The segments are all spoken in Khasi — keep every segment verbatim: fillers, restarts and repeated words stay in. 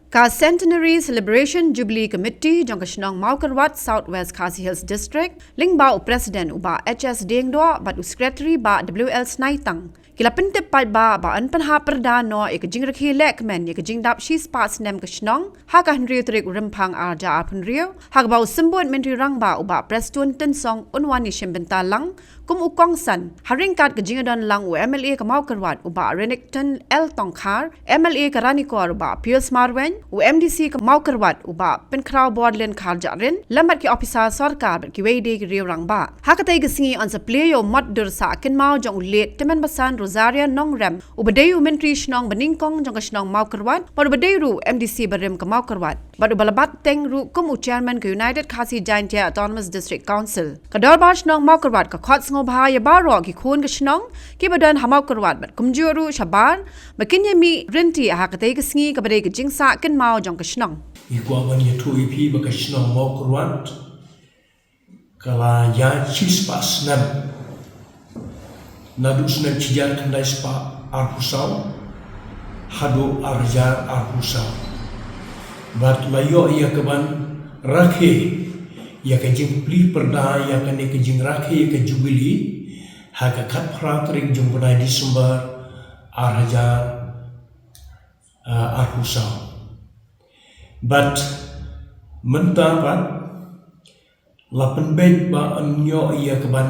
Ka Centenary Celebration Jubilee Committee jong ka shnong Mawkyrwat, South West Khasi Hills District, lyngba u President u Bah H S Diengdoh bad u Secretary Bah W L Snaitang, ki la pyntip paidbah ba yn pynhap pyrda noh ïa ka jingrakhe lehkmen ïa ka jingdap shispah snem ka shnong ha ka hynriew tarik u Rymphang arhajar arphew hynriew, ha kaba u Symbud Myntri Rangbah u Bah Prestone Tynsong un wan ïashim bynta lang kum u kongsan ha ryngkat ka jingïadon lang u M L A ka Mawkyrwat u Bah Renikton L Tongkhar, M L A ka Ranikor u Bah Pius Marwein, u M D C ka Mawkyrwat u Bah Pynkhraw Borlin Kharjahrin, lem bad ki ophisar sorkar bad kiwei de ki riew rangbah. Ha katei ka sngi yn sa plie ïa u mot dur sah kynmaw jong u late Tymmen Basan Rosaria Nongrem, uba dei u Myntri Shnong banyngkong jong ka shnong Mawkyrwat bad uba dei ruh M D C barim ka Mawkyrwat, bad uba la bat teng ruh kum u Chairman ka United Khasi Jaintia Autonomous District Council. Ka Dorbar Shnong Mawkyrwat ka khot sngewbha ïa baroh ki khun ka shnong kiba don ha Mawkyrwat bad kumjuh ruh shabar ba kin ïamih rynti ha katei ka sngi kaba dei ka jingsah kynmaw jong ka shnong. Ngi kwah ban ïathuh ïa phi ba ka shnong Mawkyrwat ka la ïaid shispah snem, naduh snem shihajar khyndai spah arphew saw haduh arhajar arphew saw. Bad la ïoh ïa ka ban rakhe ïa ka jingplie pyrda ïa kane ka jingrakhe ïa ka Jubilee ha ka khatphra tarik jong u bnai December arhajar, ah, arphew saw. Bad mynta pat la pynbeit ba yn ïoh ïa ka ban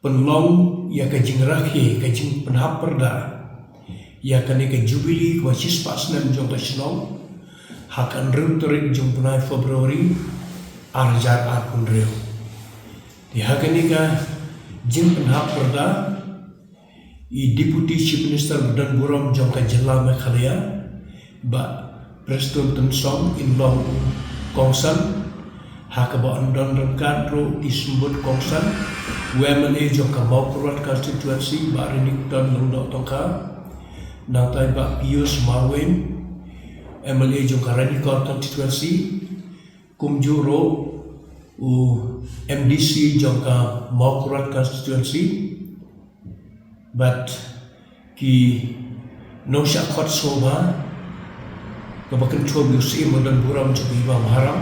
pynlong ïa ka jingrakhe, ka jingpynhap pyrda ïa kane ka Jubilee kaba shispah snem jong ka shnong ha ka hynriew tarik jong u bnai February arhajar arphew hynriew. Te ha kane ka jingpynhap pyrda, i Deputy Chief Minister ba don burom jong ka jylla Meghalaya, Bah Prestone Tynsong, in long u kongsan, ha kaba yn don ryngkat ruh ki symbud kongsan, u M L A jong ka Mawkyrwat Constituency, Bah Renikton Lyngdoh Tongkhar, nangta i Bah Pius Marwein, M L A jong ka Ranikor Constituency, kumjuh ruh u M D C jong ka Mawkyrwat Constituency, bad ki nongshah khot sngewbha, kaba kynthup ïa u Syiem ba don burom jong ka Hima Maharam,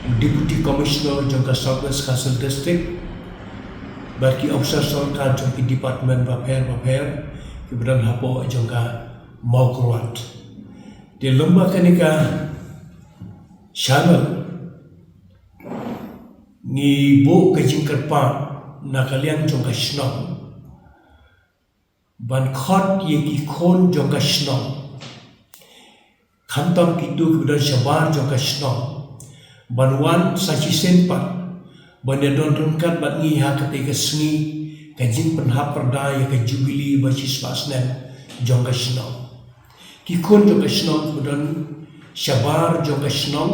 u Deputy Commissioner jong ka South West Khasi Hills District, bad ki ophisar sorkar jong ki department bapher bapher kiba don hapoh jong ka Mawkyrwat. Te lyngba kane ka channel, ngi buh ka jingkyrpad na ka liang jong ka shnong ban khot ïa ki khun jong ka shnong, khamtam kito kiba don shabar jong ka shnong, ban wan sa shisien pat ban ïadon ryngkat bad ngi ha katei ka sngi ka jingpynhap pyrda ïa ka Jubilee ba shispah snem jong ka shnong. Ki khun jong ka shnong kiba don shabar jong ka shnong,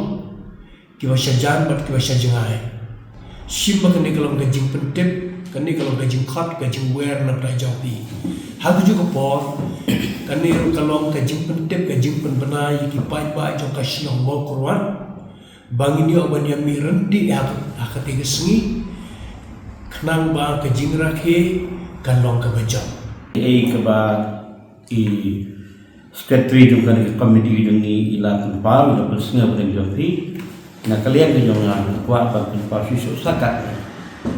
kiba shajan bad kiba shajngai. Shim ba kane ka long ka jingpyntip, kane ka long ka jingkhot, ka jingwer na bynta jong phi. Ha kajuh ka por, kane ruh ka long ka jingpyntip, ka jingpynbna ïa ki paidbah jong ka shnong Mawkyrwat ba ngin ïoh ban ïamih rynti ha, ha katei ka sngi, khnang ba ka jingrakhe kan long kaba jop. Ei kaba i Secretary jong kane ka committee jong ngi i la pynpaw, i la pynsngew ba dang jong phi. Na ka liang ka jong nga, nga kwah ban pynpaw shisha sa katne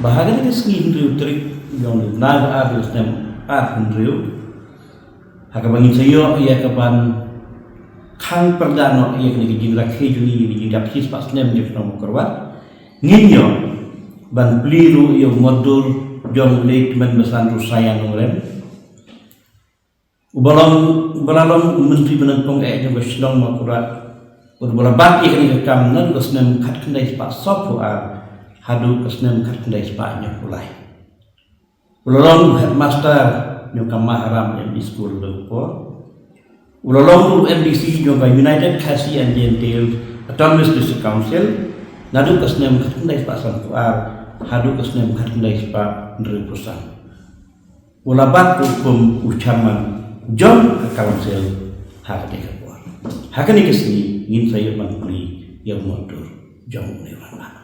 ba ha kane ka sngi hynriew tarik jong u bnai ba ar jong u snem ar hynriew, ha kaba ngin sa ïoh ïa ka ban khang pyrda noh ïa kane ka jingrakhe jong ngi, ïa ka jingdap shispah snem jong ka shnong Mawkyrwat, ngin ïoh ban plie ruh ïa u mot dur jong u late Tymmen Basan Rosaria Nongrem, uba long, uba la long u Myntri ba nyngkong eh jong ka shnong Mawkyrwat, uba la bat ïa kane ka kam naduh ka snem khatkhyndai spah sawphew ar haduh ka snem khatkhyndai spah hynñiewphew lai. U la long u headmaster jong ka Maharam M E School Lowpor. U la long ruh u M D C jong ka United Khasi and Jaintia Hills Autonomous District Council naduh ka snem khatkhyndai spah sanphew ar haduh ka snem khatkhyndai spah hynriewphew san. U la bat ruh kum u chairman jong ka council ha katei ka por. Ha kane ka sngi ngin sa ïoh ban plie ïa u mot dur jong une u rangbah.